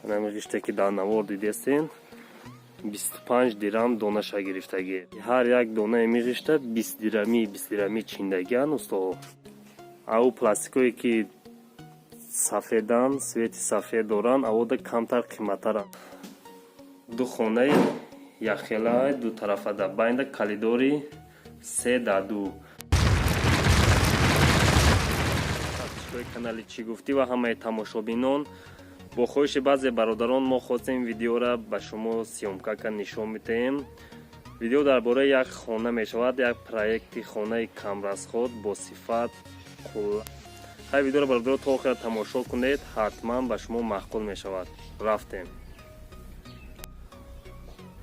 Ҳамин ғиште, ки дар навор дидестен, 25 дирам донаша гирифтагӣ. Ҳар як донаи миғишта 20 дирамӣ, 20 дирамӣ чиндагиан устоҳо. Ау пластикое, ки сафедан, цвети сафед доранд, авода камтар қиматтаранд. Ду хонаи якхела, дутарафада, байнда калидори 3 да 2. Канали «Чӣ гуфтӣ» ва ҳамаи тамошобинон, бо хоҳиши баъзе бародарон мо хостем видеора ба шумо съёмка ка нишон бидиҳем. Видео дар бораи як хона мешавад, як проекти хонаи камрасход, бо сифат. Хай, видеоро, бародаро, то охира тамошо кунед, ҳатман ба шумо маъқул мешавад. Рафтем.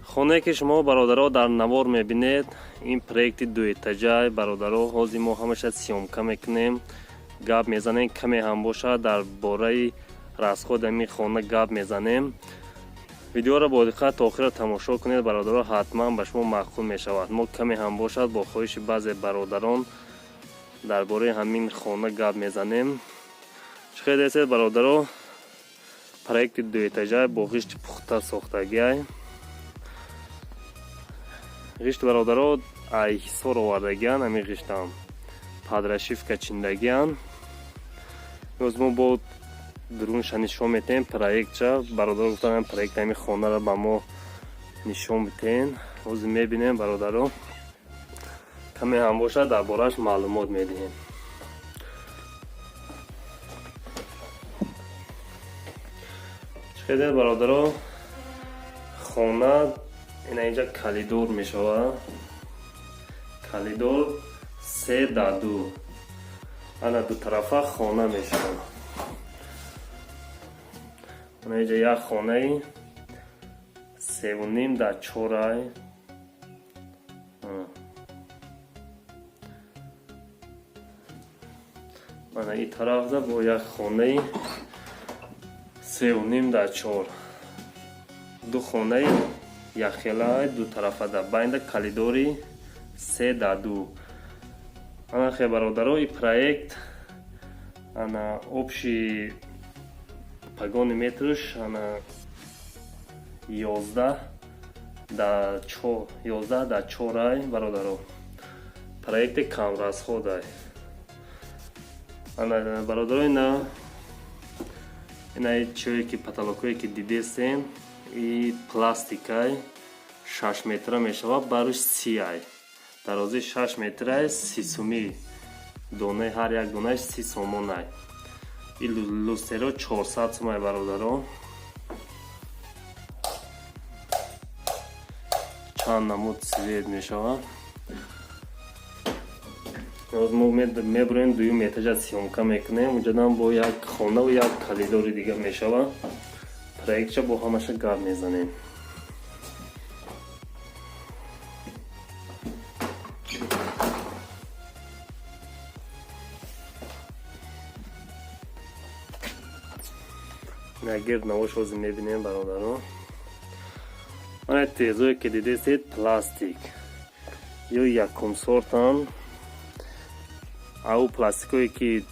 Хонае, ки шумо, бародаро, дар навор мебинед, ин проекти дуэтажай, бародаро. Ҳозир мо ҳамаша съёмка мекунем, гап мезанем, каме ҳам бошад, дар бораи расходи ҳамин хона гап мезанем. Видеоро бо диққат то охира тамошо кунед, бародаро, ҳатман ба шумо маъқул мешавад. Мо каме ҳам бошад бо хоҳиши баъзе бародарон дар бораи ҳамин хона гап мезанем. Чӣ хел дестед, бародаро? Проекти дуэтажай бо ғишти пухта сохтагиай. Ғишт, бародаро, ай Ҳисор овардагиан. Ҳамин ғиштам под расшивка чиндагиан. Боз мо бо дурунша нишон метаҳем проектша. Бародаро гуфтан, проекти ҳамин хонаро ба мо нишон битаҳен. Ҳозир мебинем, бародаро, каме ҳам бошад, дар борааш маълумот медиҳем. Чӣ хел, бародаро, хона? Ина инҷа калидор мешавад, калидор 3 да 2. Ана дутарафа хона мешавад. Ана инҷа як хонаи 3,5 да 4-ай. Ана ин тарафда бо як хонаи 3,5 да 4. Ду хонаи якхела, дутарафада, байнда калидори 3 да 2. Ана хе, бародаро, и проект ана общий погони метруш ана 11 да 4, 11 да 4-ай, бародаро. Проекти камрасходай. Ана, бародаро, ина чое ки потолокое ки дидесен, и пластикай, 6 метра мешавад, барош 30-ай. Дарозии 6 метрай, 30 сумӣ донаи, ҳар як донааш 30 сомонай. И люстеро 400 сумай, бародаро. Чанд намуд цвет мешавад. Боз мо мебурем, дуюм этажа съёмка мекунем. Унҷадан бо як хонаву як калидори дига мешавад. Проектша бо ҳамаша гап мезанем. Гирд навош ҳозир мебинем, бародаро. Мана тезое, ки дидесед, пластик ё якум сортан. Ау пластикое, ки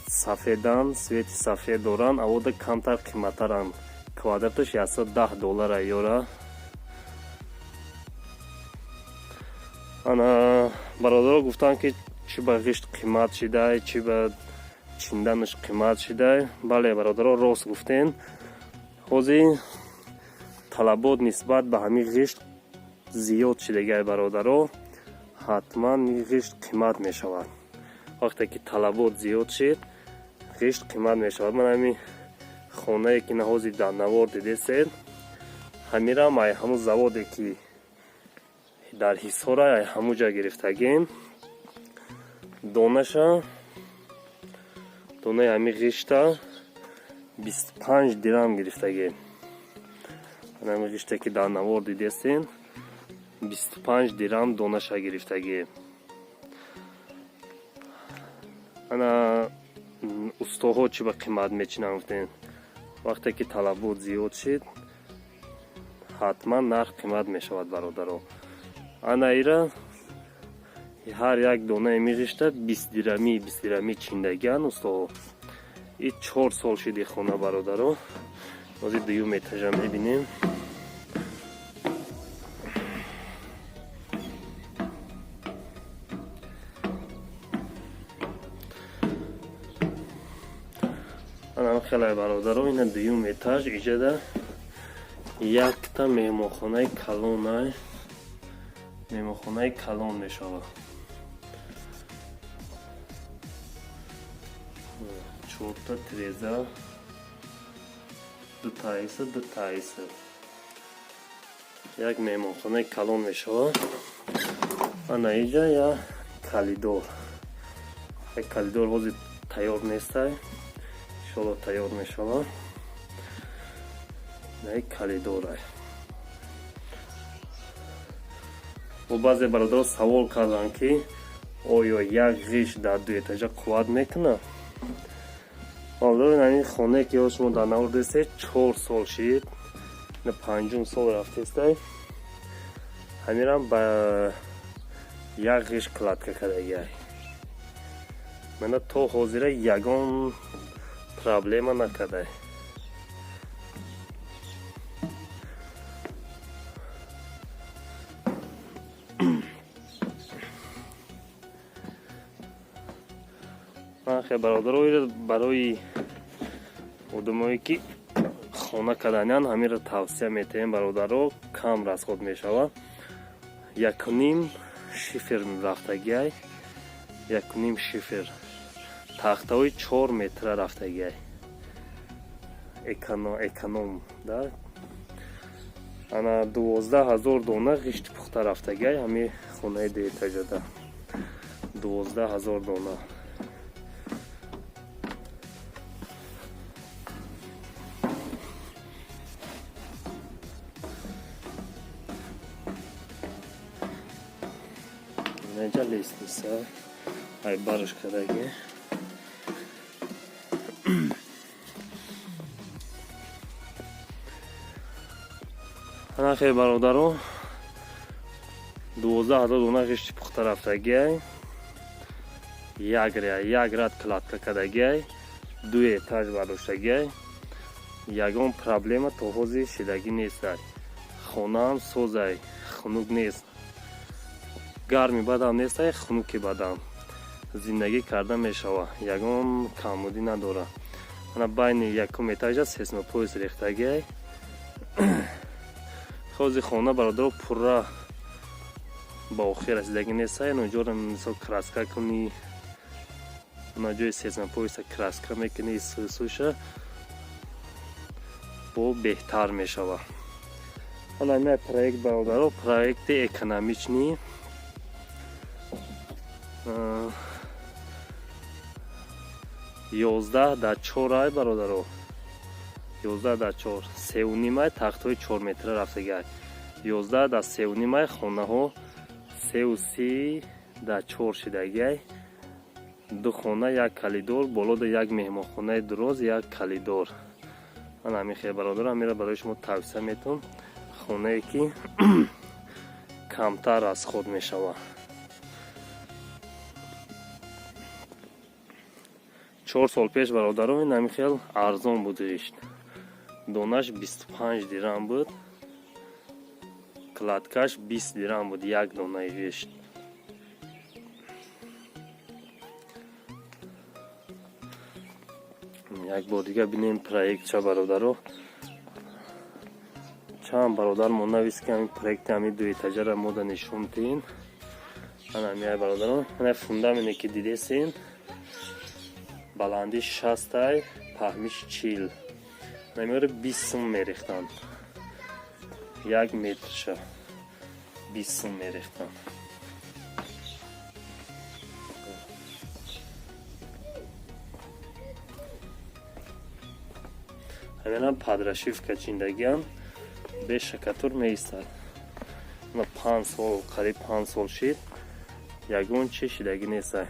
сафедан, цвети сафед доранд, авода камтар қиматтаранд. Квадраташ 110 доллара ёра. Ана бародаро гуфтанд, ки чӣ ба ғишт қимат шидай, чӣ ба чинданаш қимат шидай. Бале, бародаро, рост гуфтен. Ҳозир талабот нисбат ба ҳамин ғишт зиёд шидагай, бародаро. Ҳатман ғишт қимат мешавад. Вақте ки талабот зиёд шид, ғишт қимат мешавад. Ман ҳамин хонае, ки наҳози дар навор дидесед, ҳамирам ай ҳамун заводе, ки дар Ҳисора, ай ҳамун ҷа гирифтагем. Донаша, донаи ҳамин ғишта 25 дирам гирифтагем. Ҳамин ғиште, ки дар навор дидесен, 25 дирам донаша гирифтагем. Ана устоҳо чӣ ба қимат мечинанд, гуфтем. Вақте ки талабот зиёд шид, ҳатман нарх қимат мешавад, бародаро. Ана ира ҳар як донаи миғишта 20 дирамӣ, 20 дирамӣ чиндагиан устоҳо. И 4 сол шиди хона, бародаро. Ҳозир дуюм этажа мебинем. Анам хелай, бародаро, ина дуюм этаж. Иҷада якта меҳмонхонаи калонай, меҳмонхонаи калон мешавад. Чорта тиреза, дутаиса, дутаиса, як меҳмонхонаи калон мешавад. Ана иҷа я коридор, як коридор ҳозир тайёр нестай, иншолло тайёр мешавад. Як коридорай. Бо баъзе бародаро савол карданд, ки оё як ғишт дар ду этажа қувват мекунад. Бародаро, ин хонае ки шумо дар навор дидед, 4 сол шид, панҷум сол рафтестай. Ҳамирам ба як ғишт кладка кардагиай. Мана, то ҳозира ягон проблема накардай. Хе, бародаро, барои одамое ки хона карданян, ҳаминро тавсия метаҳем, бародаро. Кам расход мешавад. 1,5 шифер рафтагиай, 1,5 шифер, тахтаҳои 4 метра рафтагиай. Эконом да. Ана 12 000 дона ғишти пухта рафтагиай ҳамин хонаи дуэтажада, 12 000 дона. Неҷа лестница ай барш кардаги. Ана хе, бародаро, 12 000 дона ғишти пухта рафтагиай. Як ряд кладка кардагиай, ду этаж бардоштагиай. Ягон проблема то ҳозир шидагӣ нестай. Хонаам созай, хунук нест, гарми бадам нестай, хунуки бадам, зиндагӣ карда мешава, ягон камбудӣ надорад. Ана байни якум этажа сейсмопояс рехтагиай. Ҳозир хона, бародаро, пурра ба охир расидагӣ нестай. Ноҷоро мисол краска кунӣ, на ҷои сейсмопояса краска мекунӣ, сӯсӯша бо беҳтар мешава. Ана ина проект, бародаро, проекти экономичный. 11 дар 4 ай, бародаро, 11 дар 4, сеунимай, тахтҳои 4 метра рафтагиай. 11 дар 3,5 ай, хонаҳо 3,30 дар 4 шидагиай. Ду хона, як коридор, болода як меҳмонхонаи дуроз, як коридор. Ана ҳамин хел, бародаро, ҳаминро барои шумо тавсия метавон. Хонае ки камтар расход мешавад. 4 сол пеш, бародаро, ин ҳамин хел арзон буд. Ғишт донаш 25 дирам буд, кладкаш 20 дирам буд, як донаи ғишт. Як бор дига бинем проектша, бародаро. Чанд бародар мо навист, ки ҳамин проекти ҳамин дуэтажара мода нишон диҳем. Ана ҳамин, бародаро, ана фундаменте ки дидесен, баландиш 60-ай, паҳмиш 40. Намеёра 20 сум мерехтанд, як метрша 20 сум мерехтанд. Ҳаминам под расшивка чиндагиам, бе штукатур меистад. На 5 сол, қариб 5 сол шид, ягон чи шидагӣ нестай.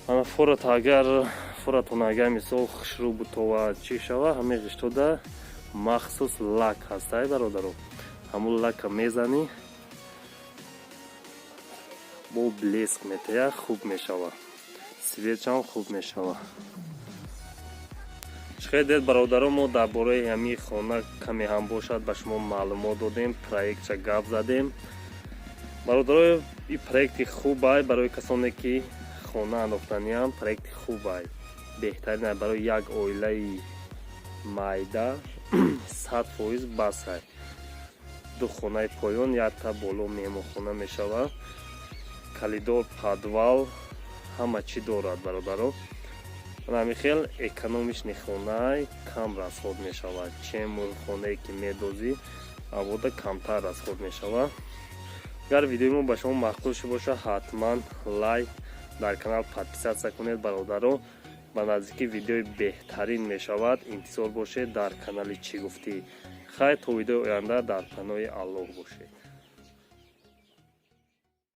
Ана форат, агар форатон, агар мисол хушрӯ бутова, чӣ шава, ҳамин ғиштода махсус лак ҳастай, бародаро. Ҳамун лака мезанӣ, бо блеск метая, хуб мешава, цветшам хуб мешава. Чӣ дед, бародаро, мо дар бораи ҳамин хона каме ҳам бошад ба шумо маълумот додем, проектша гап задем. Бародаро, и проекти хубай барои касоне, ки хона андохтаниам, проекти хубай, беҳтарин барои як оилаи майда, 100% басай. Ду хонаи поён, якта боло меҳмонхона мешавад, коридор, подвал, ҳама чӣ дорад, бародаро. Ҳамин хел экономичный хонай, кам расход мешавад, чем хонае ки медозӣ, авода камтар расход мешавад. Агар видеои мо ба шумо маъқул шуда бошад, ҳатман лайк, дар канал подписаться кунед, бародаро. Ба наздикӣ видеои беҳтарин мешавад, интизор бошед дар канали «Чӣ гуфтӣ». Хайр, то видеои оянда, дар паноҳи Аллоҳ бошед.